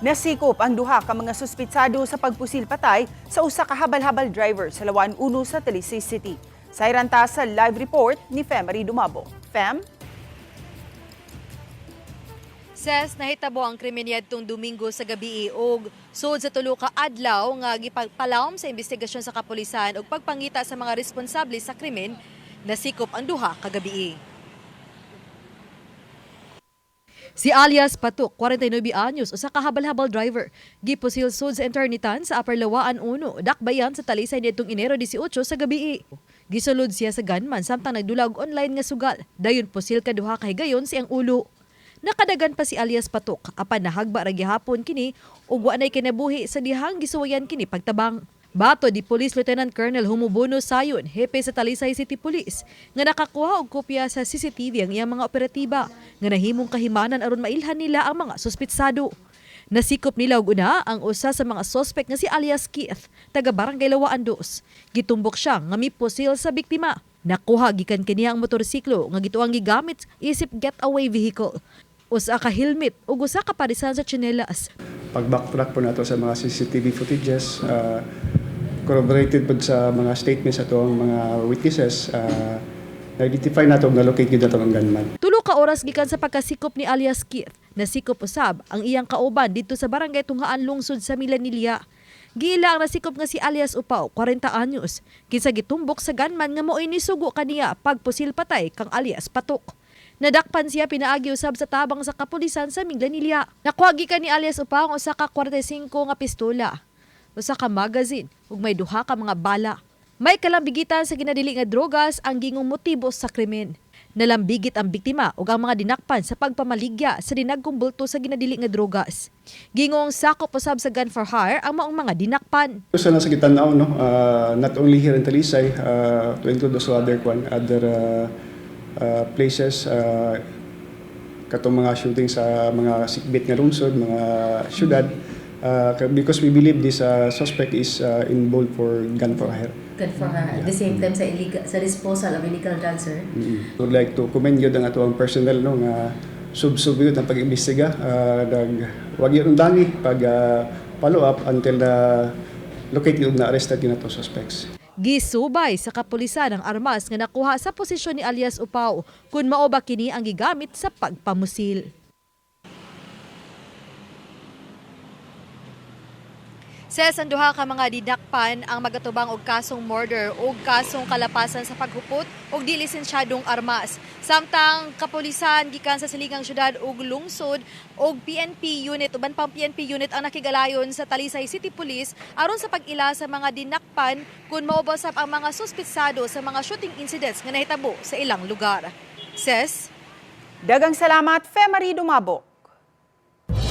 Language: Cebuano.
Nasikop ang duha ka mga suspitsado sa pagpusil patay sa usa ka habal-habal driver sa Lawaan 1 sa Talisay City. Sayran ta sa live report ni Femary Dumabo. Fem? Ses, nahitabo ang krimen niadtong Domingo sa gabi og sud sa tulo ka adlaw nga gipagpalawom sa investigasyon sa kapulisan ug pagpangita sa mga responsable sa krimen, nasikop ang duha kagabi. Si alias Patok, 49 anyos, usa ka habal-habal driver, gipusil sud sa Enternitan sa Upper Lawaan 1, Dakbayan sa Talisay niadtong Enero 18 sa gabi. Gisulod siya sa gunman samtang nagdula og online nga sugal. Dayon pusil kaduha ka higayon sa iyang ulo. Nakadagan pa si alias Patok, apan nahagba ra gihapon kini ug wa nay kinabuhi sa dihang gisuwayan kini pagtabang. Bato di Police Lieutenant Colonel Humubono Sayon, hepe sa Talisay City Police, nga nakakuha og kopya sa CCTV ang iyang mga operatiba nga nahimong kahimanan aron mailhan nila ang mga suspitsado. Nasikop nila og una ang usa sa mga suspect nga si alias Keith, taga Barangay Lawaan 2. Gitumbok siya nga mipusil sa biktima. Nakuha gikan kaniya ang motorsiklo nga gituang gigamit isip getaway vehicle. Usa ka helmet ug usa ka parisan sa tsinelas. Pag-backtrack po nato sa mga CCTV footages, corroborated po sa mga statements ato ang mga witnesses, na-identify nato na locate gyud nato ang gunman. Tulo ka oras gikan sa pagkasikop ni alias Keith, nasikop usab ang iyang kauban didto sa Barangay Tunghaan, lungsod sa Milanilla. Giila ang nasikop nga si alias Upaw, 40 anyos, kinsa gitumbok sa gunman nga mo'y nisugo kaniya pagpusil patay kang alias Patok. Nadakpan siya pinaagi usab sa tabang sa kapulisan sa Minglanilla. Nakuha gikan ni alias Upaw ang usa ka 45 nga pistola, usa ka magazine ug may duha ka mga bala. May kalambigitan sa ginadili nga drogas ang gingong motibo sa krimen. Nalambigit ang biktima ug ang mga dinakpan sa pagpamaligya sa dinagkong bulto sa ginadili nga drogas. Gingong sakop usab sa gun for hire ang maong mga dinakpan. Usa na sa gitan-aw, no, not only here in Talisay, to include also other kwan, other places, katong mga shooting sa mga sikbit nga lungsod, mga syudad, because we believe this suspect is involved for gun for hire. Good for her. At the same time, sa illegal, sa disposal of illegal drugs, sir. Would like to commend yun ang atoang personnel, no, nga sub-sub yun ang pag-imbestiga, nag wag yun dani pag follow up until na locate yun na arrested yun ato suspects. Gisubay sa kapulisan ang armas nga nakuha sa posisyon ni alias Upaw kung mao ba kini ang gigamit sa pagpamusil. Ses, ang duha ka mga didakpan ang magatubang og kasong murder o kasong kalapasan sa paghupot og di lisensyadong armas. Samtang kapulisan gikan sa silingang syudad ug lungsod og PNP unit, uban pang PNP unit ang nakigalayon sa Talisay City Police aron sa pag-ila sa mga dinakpan kung mao ba usab ang mga suspitsado sa mga shooting incidents nga nahitabo sa ilang lugar. Ses. Dagang salamat, Femary Dumabo.